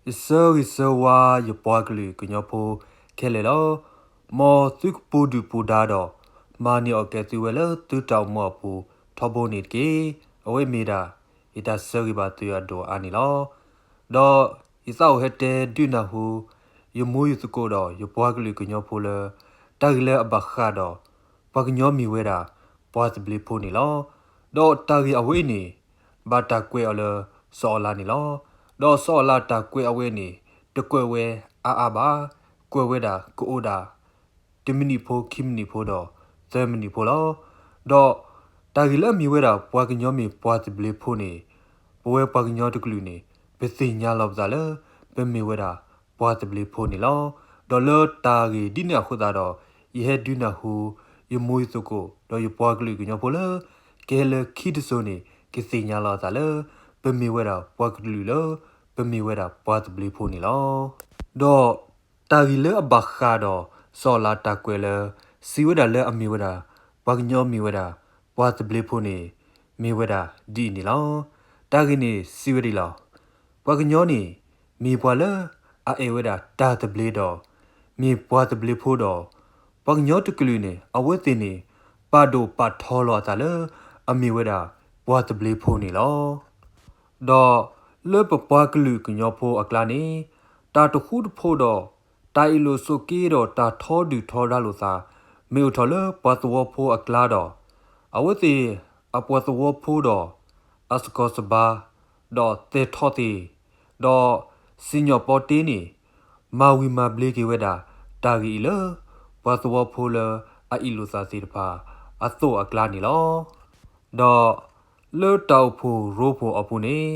ယဆၢဂ့ၤဆၢဝါယပှၤကလုာ်ကညီဖိခဲလၢာ်လီၤ. မ်သုကပူၤဒုၣ်ပူၤဒါဒီး မၤန့ၢ်အီၣ်ကဲသုဝဲလၢသုတၢ်အိၣ်မူအပူၤထီဘိန့ၣ်တက့ၢ်. အဝဲမ့ၢ်ဒၣ် ယတၢ်ဆၢဂ့ၤဘၣ်သုအဒိၣ်အါန့ၣ်လီၤ. ဒီးယသးအိၣ်ဟဲတဲဒုးနၢ်ဟူ ယမူယသကိးဒီးယပှၤကလုာ်ကညီဖိလၢ တၢ်ဂ့ၢ်လၢအဘၣ်ဃးဒီး ပှၤကညီမ့ၢ်ဝဲဒၣ် ပှၤသဘျ့ဖိန့ၣ်လီၤ. ဒီးတၢ်ဂ့ၢ်အဝဲအံၤန့ၣ် ဘၣ်တၢ်ကွဲးအီၤလၢစီၤအၤလးန့ၣ်လီၤ. ဒီးစီၤအၤလးတၢ်ကွဲးအဝဲန့ၣ် တကွဲးဝဲအါအါဘၣ်, ကွဲးဝဲဒၣ်ကအိၣ်ဒၣ် တမံးနံးဖိ ခံမံးနံးဖိဒီး သၢမံးနံးဖိလီၤ. ဒီးတၢ်ဂ့ၢ်လၢအမ့ၢ်ဝဲဒၣ်ပှၤကညီမ့ၢ်ပှၤသဘျ့ဖိန့ၣ် ပဝဲပှၤကညီတကလုာ်န့ၣ် ပသ့ၣ်ညါလီၤပသးလၢ ပမ့ၢ်ဝဲဒၣ်ပှၤသဘျ့ဖိန့ၣ်လီၤ. ဒီးလၢတၢ်ဂ့ၢ်ဒ်န့ၣ်အဃိသတးဒီး ယဟဲဒုးနၢ်ဟူ ယမူယသကိး ဒီးယပှၤကလုာ်ကညီဖိလၢ ကဟဲလၢခံတစိၤန့ၣ် ကသ့ၣ်ညါလီၤအသးလၢ ပမ့ၢ်ဝဲဒၣ်ပှၤကလုာ်လၢ ပမ့ၢ်ဝဲဒၣ်ပှၤသဘျ့ဖိန့ၣ်လီၤ. ဒီးတၢ်ဂ့ၢ်လၢအဘၣ်ဃးဒီး စီၤအၤလးတၢ်ကွဲးလၢ စံးဝဲဒၣ်လၢအမ့ၢ်ဝဲဒၣ် ပှၤကညီမ့ၢ်ဝဲဒၣ် ပှၤသဘျ့ဖိန့ၣ် မ့ၢ်ဝဲဒၣ်ဒ်အံၤန့ၣ်လီၤ. တၢ်ဂ့ၢ်န့ၣ်စံးဝဲဒ်အံၤလီၤ. ပှၤကညီန့ၣ် မ့ၢ်ပှၤလၢအအဲၣ်ဝဲဒၣ်တၢ်သဘျ့ဒီး မ့ၢ်ပှၤသဘျ့ဖိဒီး ပှၤကညီတကလုာ်န့ၣ် အဝဲသ့ၣ်န့ၣ် ပာ်ဒိၣ်ပာ်ထီလီၤအသးလၢ အမ့ၢ်ဝဲဒၣ်ပှၤသဘျ့ဖိန့ၣ်လီၤ. ဒီးလၢပပှၤကလုာ်ကညီဖိအကျါန့ၣ် တၢ်တဃူတဖိးဒီး တၢ်အ့ၣ်လိာ်ဆိးက့ဒီးတၢ်ထီဒုၣ်ထီဒါလိာ်သး မ့ၢ်အိၣ်ထီၣ်လၢပှၤသဝီဖိအကျါဒီး အဝဲသ့ၣ်အပှၤသဝီဖိဒီး အစကီၤစဘါ ဒီးသဲးထီၣ်သ့ၣ် ဒီးစံၣ်ညီၣ်ပီတ့န့ၣ် မၤဝံၤမၤဘျ့က့ၤဝဲဒၣ် တၢ်ဂ့ၢ်အံၤလၢ ပှၤသဝီဖိလၢအအ့ၣ်လိာ်သးသ့ၣ်တဖၣ်အသိးအကျါန့ၣ်လီၤ. ဒီးလၢတၢ်အိၣ်ဖှိၣ်ရိဖှိၣ်အပူၤန့ၣ်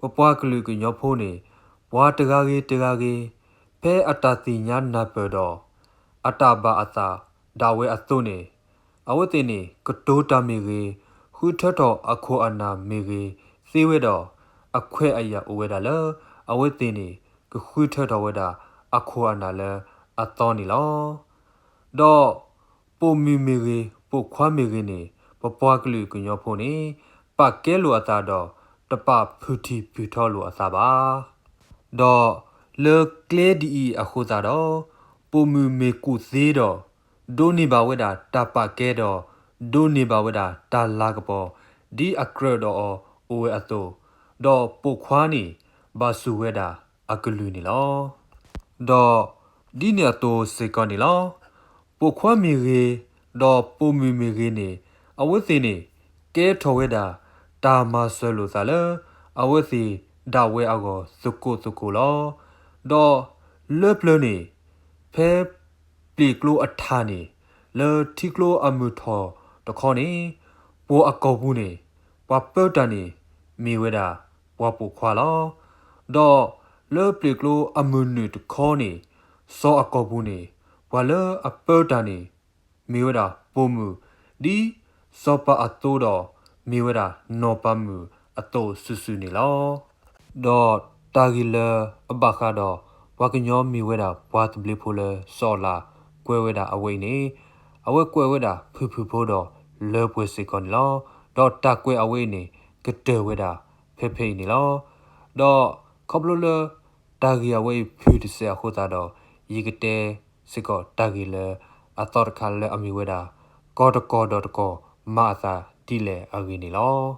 ပပှၤကလုာ်ကညီဖိန့ၣ် ပှၤတဂၤဂ့ၤတဂၤဂ့ၤ ဖဲအတၢ်သ့ၣ်ညါနၢ်ပၢၢ်ဒီး အတၢ်ဘၣ်အသးဒၣ်ဝဲအသိးန့ၣ် အဝဲသ့ၣ်န့ၣ် ကတိၤတၢ်မ့ၢ်ဂ့ၤ, ဃုထၢထီၣ်အခိၣ်အနၢ်မ့ၢ်ဂ့ၤသ့ဝဲဒီး အခွဲးအယာ်အိၣ်ဝဲဒၣ်လၢ အဝဲသ့ၣ်န့ၣ် ကဃုထၢထီၣ်ဝဲဒၣ်အခိၣ်အနၢ်လၢအသီန့ၣ်လီၤ. ဒီးပိာ်မုၣ်မ့ၢ်ဂ့ၤ, ပိာ်ခွါမ့ၢ်ဂ့ၤန့ၣ် ပပှၤကလုာ်ကညီဖိန့ၣ် ပာ်ကဲလိာ်အသးဒီး တပာ်ဖုၣ်ထံၣ်ဖုၣ်ထီလိာ်အသးဘၣ်. ဒီးလၢကျဲဒ်အံၤအဃိသတးဒီး ပိာ်မုၣ်မ့ၢ်ကူၣ်သ့ဒီး ဒိးန့ၢ်ဘၣ်ဝဲဒၣ်တၢ်ပာ်ကဲဒီး ဒိးန့ၢ်ဘၣ်ဝဲဒၣ်တၢ်လၤကပီၤ ဒ်အကြၢးဒီးအီၤအိၣ်ဝဲအသိး, ဒီးပိာ်ခွါန့ၣ် ဘၣ်စူၢ်ဝဲဒၣ်အကလုၢ်န့ၣ်လီၤ. ဒီးဒ်န့ၣ်အသိးစ့ၢ်ကီးန့ၣ်လီၤ. ပိာ်ခွါမ့ၢ်ဂ့ၤ, ဒီးပိာ်မုၣ်မ့ၢ်ဂ့ၤန့ၣ် အဝဲသ့ၣ်န့ၣ် ကဲထီၣ်ဝဲဒၣ် တၢ်မၤစၢၤလိာ်သးလၢ အဝဲသ့ၣ်ဒၣ်ဝဲအဂီၢ်သကိးသကိးလီၤ. ဒီးလၢပျၢၤန့ၣ် ဖဲပျ့ၤကျိအထးန့ၣ် လၢထံကျိအမုၢ်ထီၣ်တခီန့ၣ် ပိာ်အကိာ်ပူၤန့ၣ် ပှၤပၢတၢ်န့ၣ် မ့ၢ်ဝဲဒၣ်ပှၤပိာ်ခွါလီၤ. ဒီးလၢပျ့ၤကျိအမုၢ်နုာ်တခီန့ၣ် စီၤအကိာ်ပူၤန့ၣ် ပှၤလၢအပၢတၢ်န့ၣ် မ့ၢ်ဝဲဒၣ်ပိာ်မုၣ် ဒ်စီၤပၤအသိးဒီး မ့ၢ်ဝဲဒၣ်နီၢ်ပၤမုၣ်အသိးစုာ်စုာ်န့ၣ်လီၤ. ဒီးတၢ်ဂ့ၢ်လၢအဘၣ်ဃးဒီး ပှၤကညီမ့ၢ်ဝဲဒၣ်ပှၤသဘျ့ဖိလၢစီၤအၤလးကွဲးဝဲဒၣ်အဝဲအံၤန့ၣ် အဝဲကွဲးဝဲဒၣ်ဖုၣ်ဖုၣ်ဖိဒီးလၢပှဲၤစ့ၢ်ကီးန့ၣ်လီၤ. ဒီးတၢ်ကွဲးအဝဲအံၤန့ၣ် ကတၢၢ်ဝဲဒၣ်ဖဲဖဲအံၤန့ၣ်လီၤ. ဒီးခီဖျိလၢ တၢ်ဂ့ၢ်အဝဲအံၤဖုၣ်တစဲးအဃိသတးဒီး ယကတဲစ့ၢ်ကီးတၢ်ဂ့ၢ်လၢအသီတခါလၢအမ့ၢ်ဝဲဒၣ် ကီၢ်တကီၢ်ဒီးတကီၢ်မၤအသးဒ်လဲၣ်အဂ့ၢ်န့ၣ်လီၤ.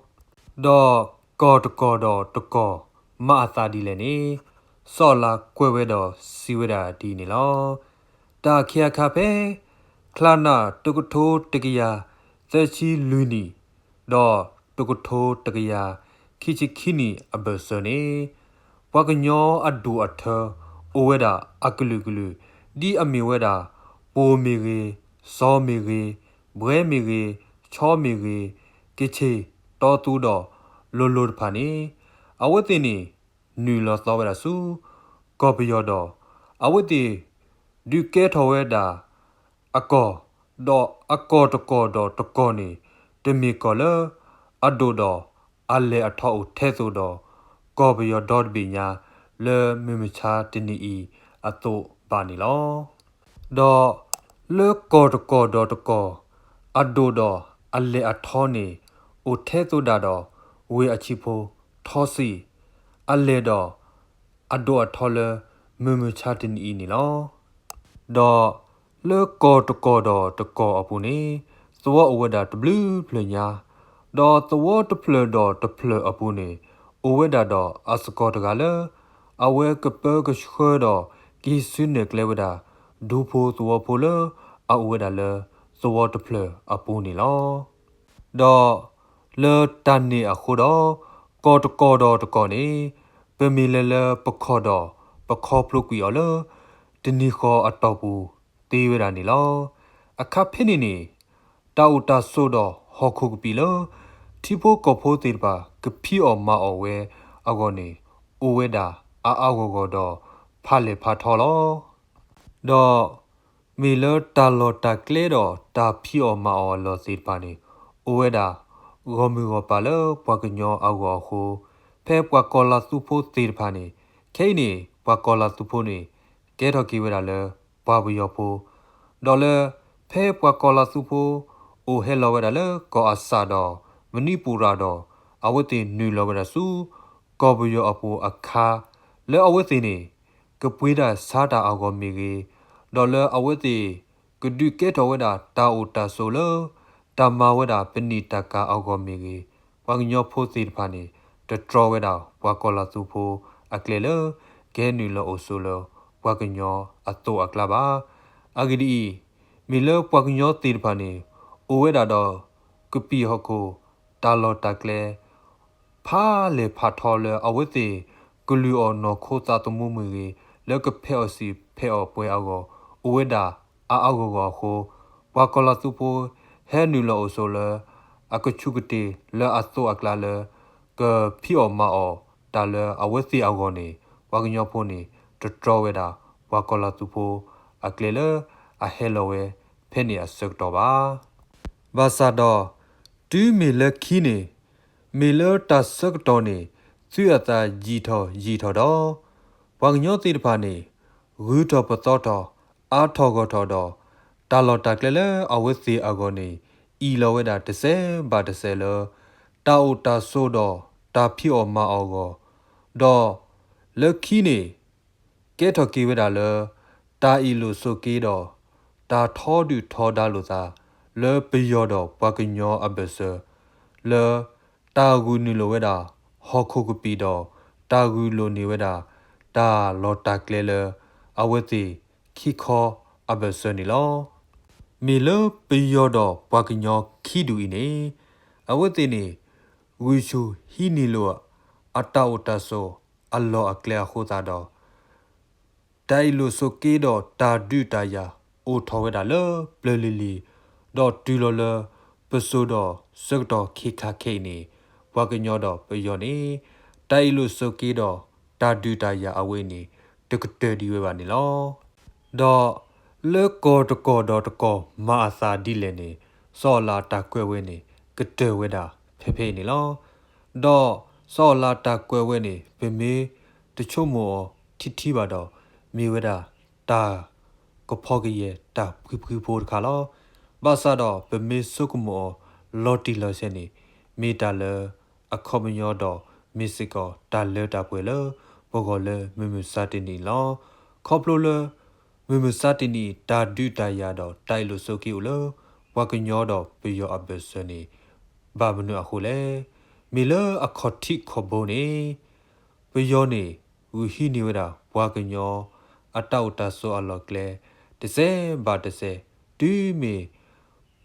ဒီးကီၢ်တကီၢ်ဒီးတကီၢ်မၤအသးဒ်လဲၣ်န့ၣ် စီၤအၤလးကွဲးဝဲဒီးစံးဝဲဒၣ်ဒ်န့ၣ်လီၤ. တၢ်ခံခါဖဲ ချါနၣ်တကထိတကယၤသၢဆံလွံၢ်နံၣ် ဒီးတကထိတကယၤခံဆံခံနံၣ်အဘၢၣ်စၢၤန့ၣ် ပှၤကညီအဒူၣ်အထၢအိၣ်ဝဲဒၣ်အကလုာ်ကလုာ် ဒ်အမ့ၢ်ဝဲဒၣ် ပိၢ်မ့ၢ်ဂ့ၤ, စီၤမ့ၢ်ဂ့ၤ, ဘှဲမ့ၢ်ဂ့ၤ, ဆီမ့ၢ်ဂ့ၤ, ကဆ့ၣ်, တီသူဒီးလိၤလိၤတဖၣ်န့ၣ် အဝဲသ့ၣ်န့ၣ် နုာ်လီၤသီဝဲဒၣ်ဆူ ကီၢ်ပယီၤဒီး အဝဲသ့ၣ်ဒုးကဲထီၣ်ဝဲဒၣ် အကီၢ်, ဒီးအကီၢ်တကီၢ်ဒီးတကီၢ်န့ၣ် တမ့ၢ်ကီၢ်လၢအဒိၣ်ဒီးအလဲၢ်အထီအိၣ်ထဲသိးဒီး ကီၢ်ပယီၤဒီတဘ့ၣ်ညါ လၢမုၢ်မဆါတနံၤအံၤအသိးဘၣ်န့ၣ်လီၤ. ဒီးလၢကီၢ်တကီၢ်ဒီးတကီၢ် အဒိၣ်ဒီးအလဲၢ်အထီန့ၣ် အိၣ်ထဲသိးဒၣ်ဒီး ဝ့ၢ်အဆံးဖိထီစံၣ်, အလဲၢ်ဒီး အဒိၣ်အထီလၢမုၢ်မဆါတနံၤအံၤန့ၣ်လီၤ. ဒီးလၢကီၢ်တကီၢ်ဒီးတကီၢ်အပူၤန့ၣ် သဝီအိၣ်ဝဲဒၣ်တဘျုးဖျၢၣ်ညါ, ဒီးသဝီတဖျၢၣ်ဒီးတဖျၢၣ်အပူၤန့ၣ် အိၣ်ဝဲဒၣ်ဒီးအစကီၤတဂၤလၢ အဝဲကပၢကဆှၢဒီးက့ၤဆူနဲၣ်ကျဲဝဲဒၣ် ဒူဖိသဝီဖိလၢအအိၣ်ဝဲဒၣ်လၢသဝီတဖျၢၣ်အပူၤန့ၣ်လီၤ. ဒီးလၢတၢ်န့ၣ်အဃိဒီး ကီၢ်တကီၢ်ဒီးတကီၢ်န့ၣ် ပမ့ၢ်လဲၤလၢပခီၣ်ဒီး ပခီဖျိကွံာ်အီၤလၢ တနံၤဃီအတီၢ်ပူၤသ့ဝဲဒၣ်န့ၣ်လီၤ. အခါဖဲန့ၣ်န့ၣ် တၢ်အိၣ်တၢ်ဆိးဒီးဟီၣ်ခိၣ်ကပံာ်လၢ ထံဖိကီၢ်ဖိသ့ၣ်တဖၣ် ကဖံးအီၣ်မၤအီၣ်ဝဲအဂီၢ်န့ၣ် အိၣ်ဝဲဒၣ်အါအါဂီၢ်ဂီၢ်ဒီးဖးလဲၢ်ဖးထီလီၤ. ဒီးမ့ၢ်လၢတၢ်လီၢ်တၢ်ကျဲဒီးတၢ်ဖံးအီၣ်မၤအီၣ်အလီၢ်သ့ၣ်တဖၣ်န့ၣ် အိၣ်ဝဲဒၣ်ဂီၢ်မုၢ်ဂီၢ်ပၤလၢပှၤကညီအဂီၢ်အဃိ, ဖဲပှၤကီၢ်လၤသူဖိသ့ၣ်တဖၣ်န့ၣ် ခဲအံၤန့ၣ် ပှၤကီၢ်လၤသူဖိန့ၣ် ကဲထီၣ်က့ၤဝဲဒၣ်လၢပှၤပယီၤဖိ, ဒီးလၢဖဲပှၤကီၢ်လၤသူဖိ အိၣ်ဟဲလီၤဝဲဒၣ်လၢကီၢ်အစၣ်ဒီး မဏိပူရၤဒီး အဝဲသ့ၣ်နုာ်လီၤဝဲဒၣ်ဆူ ကီၢ်ပယီၤအပူၤအခါ, လၢအဝဲသ့ၣ်န့ၣ် ကပှ့ၤတၢ်ဆါတၢ်အဂီၢ်မ့ၢ်ဂ့ၤ, ဒီးလၢအဝဲသ့ၣ် ကဒုးကဲထီၣ်ဝဲဒၣ်တၢ်အိၣ်တၢ်ဆိးလၢ တၢ်မၤဝဲဒၣ်ပနံာ်တၢ်ကၤအဂီၢ်မ့ၢ်ဂ့ၤ, ပှၤကညီဖိသ့ၣ်တဖၣ်န့ၣ် တတြီဝဲဒၣ်ပှၤကီၢ်လၤသူဖိအကျဲလၢ ကဟဲနုာ်လီၤအိၣ်ဆိးလၢပှၤကညီအသိးအကျါဘၣ်. အဂ့ၢ်ဒ်အံၤ, မ့ၢ်လၢပှၤကညီသ့ၣ်တဖၣ်န့ၣ် အိၣ်ဝဲဒၣ်ဒီးကပံာ်ဟီၣ်ခိၣ် တၢ်လီၢ်တၢ်ကျဲ ဖးလဲၢ်ဖးထီလၢအဝဲသ့ၣ် ကလုၢ်အီၣ်နီၢ်ခိသးသမူမ့ၢ်ဂ့ၤ, လၢကဖဲးအီၣ်စံာ်ဖဲးအီၣ်ပှဲၤအဂီၢ် အိၣ်ဝဲဒၣ်အါအါဂီၢ်ဂီၢ်အဃိ, ပှၤကီၢ်လၤသူဖိ ဟဲနုာ်လီၤအိၣ်ဆိးလၢ အကဆူးကတ့ၢ်လၢအသိးအကျါလၢ ကဖံးအီၣ်မၤအီၣ်တၢ်လၢအဝဲသ့ၣ်အဂီၢ်န့ၣ် ပှၤကညီဖိန့ၣ် တတြီဝဲဒၣ် ပှၤကီၢ်လၤသူဖိအကျဲလၢ အဟဲလီၤဝဲဖဲန့ၣ်အဆၢကတီၢ်ဘၣ်. ဘၣ်ဆၣ်ဒီး တုၤမ့ၢ်လၢခံန့ၣ် မ့ၢ်လၢတၢ်ဆၢကတီၢ်န့ၣ် သုးအသးယံာ်ထီၣ်ယံာ်ထီၣ်ဒီး ပှၤကညီသ့ၣ်တဖၣ်န့ၣ် ဂုၤထီၣ်ပသီထီၣ် အါထီၣ်ဂီၢ်ထီၣ်ဒီး တၢ်လီၢ်တၢ်ကျဲလၢအဝဲသ့ၣ်အဂီၢ်န့ၣ် အံၣ်လီၤဝဲဒၣ်တစဲးဘၣ်တစဲးလၢ တၢ်အိၣ်တၢ်ဆိးဒီးတၢ်ဖံးအီၣ်မၤအီၣ်အဂီၢ်, ဒီးလၢခံန့ၣ် ကဲထီၣ်က့ၤဝဲဒၣ်လၢ တၢ်အ့ၣ်လိာ်ဆိးက့ဒီး တၢ်ထီဒုၣ်ထီဒါလိာ်သး လၢပယီၤဒီးပှၤကညီအဘၢၣ်စၢၤ လၢတၢ်ဂုာ်နုာ်လိာ်ဝဲဒၣ် ဟီၣ်ခိၣ်ကပံာ်ဒီး တၢ်ဂုာ်လိာ်န့ၢ်ဝဲဒၣ် တၢ်လီၢ်တၢ်ကျဲလၢ အဝဲသ့ၣ်ခံခီအဘၢၣ်စၢၤန့ၣ်လီၤ. မ့ၢ်လၢပယီၤဒီးပှၤကညီခံဒူၣ်အံၤန့ၣ် အဝဲသ့ၣ်န့ၣ် ဂုာ်ဆူၣ်ဟံးန့ၢ်လိာ် အတၢ်အိၣ်တၢ်ဆိးအလီၢ်အကျဲအဃိသတးဒီး တၢ်အ့ၣ်လိာ်ဆိးက့ဒီးတၢ်ဒုးတၢ်ယၤ အိၣ်ထီၣ်ဝဲဒၣ်လၢပျၢၤလံၤလံၤ, ဒီးတုၤလီၤလၢ ပစိၤဒီးဆၢကတီၢ်ခ့ခါခဲအံၤန့ၣ် ပှၤကညီဒီးပယီၤန့ၣ် တၢ်အ့ၣ်လိာ်ဆိးက့ဒီးတၢ်ဒုးတၢ်ယၤအဝဲအံၤန့ၣ် တကတၢၢ်ဒံးဝဲဘၣ်န့ၣ်လီၤ. ဒီးလၢကီၢ်တကီၢ်ဒီးတကီၢ်မၤအသးဒ်လဲၣ်န့ၣ် စီၤအၤလးတၢ်ကွဲးဝဲန့ၣ် ကတၢၢ်ဝဲဒၣ်ဖဲဖဲအံၤန့ၣ်လီၤ. ဒီးစီၤအၤလးတၢ်ကွဲးဝဲန့ၣ် ပမ့ၢ်တဆိကမိၣ်အီၤထံထံဘၣ်ဒီး မ့ၢ်ဝဲဒၣ်တၢ်ကဖီကယဲၢ်တၢ်ဖှံဖှံဖိတခါလီၤ. ဘၣ်ဆၣ်ဒီးပမ့ၢ်ဆိကမိၣ်အီၤလီၤတံၢ်လီၤဆဲးန့ၣ် မ့ၢ်တၢ်လၢအခီပညီဒီး မ့ၢ်စ့ၢ်ကီးတၢ်လၢတၢ်ပှဲၤလၢပဂီၢ်လၢမုၢ်မဆါတနံၤအံၤလီၤ. ခီဖျိလၢ မုၢ်မဆါတနံၤအံၤ တၢ်ဒုးတၢ်ယၤဒီးတၢ်အ့ၣ်လိာ်ဆိးက့အိၣ်လၢ ပှၤကညီဒီးပယီၤအဘၢၣ်စၢၤန့ၣ် ဘၣ်မနုၤအဃိလဲၣ်. မ့ၢ်လၢအခီၣ်ထံးခီၣ်ဘိန့ၣ် ပယီၤန့ၣ် ဂုာ်ဟံးန့ၢ်ဝဲဒၣ်ပှၤကညီ အတၢ်အိၣ်တၢ်ဆိးအလီၢ်ကျဲ တစဲးဘၣ်တစဲး, တုၤမ့ၢ်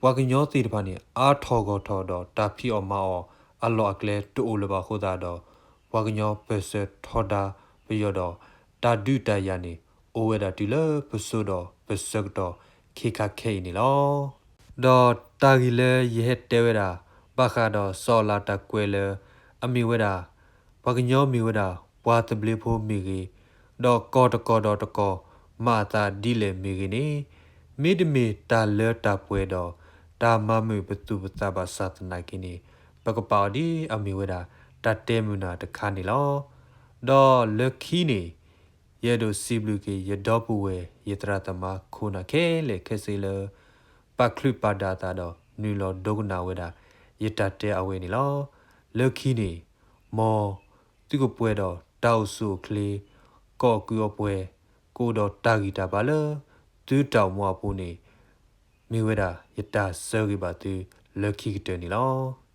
ပှၤကညီသ့ၣ်တဖၣ်န့ၣ် အါထီၣ်ဂီၢ်ထီၣ်ဒီးတၢ်ဖံးအီၣ်မၤအီၣ်အလီၢ်အကျဲတအိၣ်လၢၤဘၣ်အဃိသတးဒီး ပှၤကညီပၢၢ်ဆၢထီဒါပယီၤဒီး တၢ်ဒုးတၢ်ယၤန့ၣ် အိၣ်ဝဲဒၣ်တုၤလၢပစိၤဒီးပဆၢကတီၢ်ခ့ခါခဲအံၤန့ၣ်လီၤ. ဒီးတၢ်ဂ့ၢ်လၢယဟဲတဲဝဲဒၣ် ဘၣ်ဃးဒီးစီၤအၤလးတၢ်ကွဲးလၢ အမ့ၢ်ဝဲဒၣ် ပှၤကညီမ့ၢ်ဝဲဒၣ် ပှၤသဘျ့ဖိမ့ၢ်ဂ့ၤ, ဒီးကီၢ်တကီၢ်ဒီးတကီၢ် မၤအသးဒ်လဲၣ်မ့ၢ်ဂ့ၤန့ၣ်, မ့တမ့ၢ်တၢ်လၢတၢ်ပှဲၤဒီး တၢ်မၤမုာ်ပသူၣ်ပသးဘၣ်ဆၣ်သနာ်က့န့ၣ်, ပကပာ်အီၤဒ်အမ့ၢ်ဝဲဒၣ် တၢ်တဲမုာ်နၢ်တခါန့ၣ်လီၤ. ဒီးလၢခံန့ၣ် ယအဲၣ်ဒိးစံးဘျုးက့ၤ ယဒီပုၢ်ဝဲၢ် ယသရၣ်သမါခိၣ်နၢ်ခဲလၢာ်ခဲဆ့လၢ ပာ်ချုးပာ်ဒၢးအသးဒီး နုာ်လီၤဒိကနၣ်ဝဲဒၣ် ယတၢ်တဲအဝဲန့ၣ်လီၤ. လၢခံန့ၣ် မ်သုကပှဲၤဒီးတၢ်အိၣ်ဆူၣ်အိၣ်ချ့ ကီၢ်အကုၢ်အပှဲၤ ကအိၣ်ဒီးတၢ်ဂံၢ်တၢ်ဘါလၢ သုတၢ်အိၣ်မူအပူၤန့ၣ် မ့ၢ်ဝဲဒၣ်ယတၢ်ဆၢဂ့ၤဘၣ်သုလၢခံကတၢၢ်န့ၣ်လီၤ.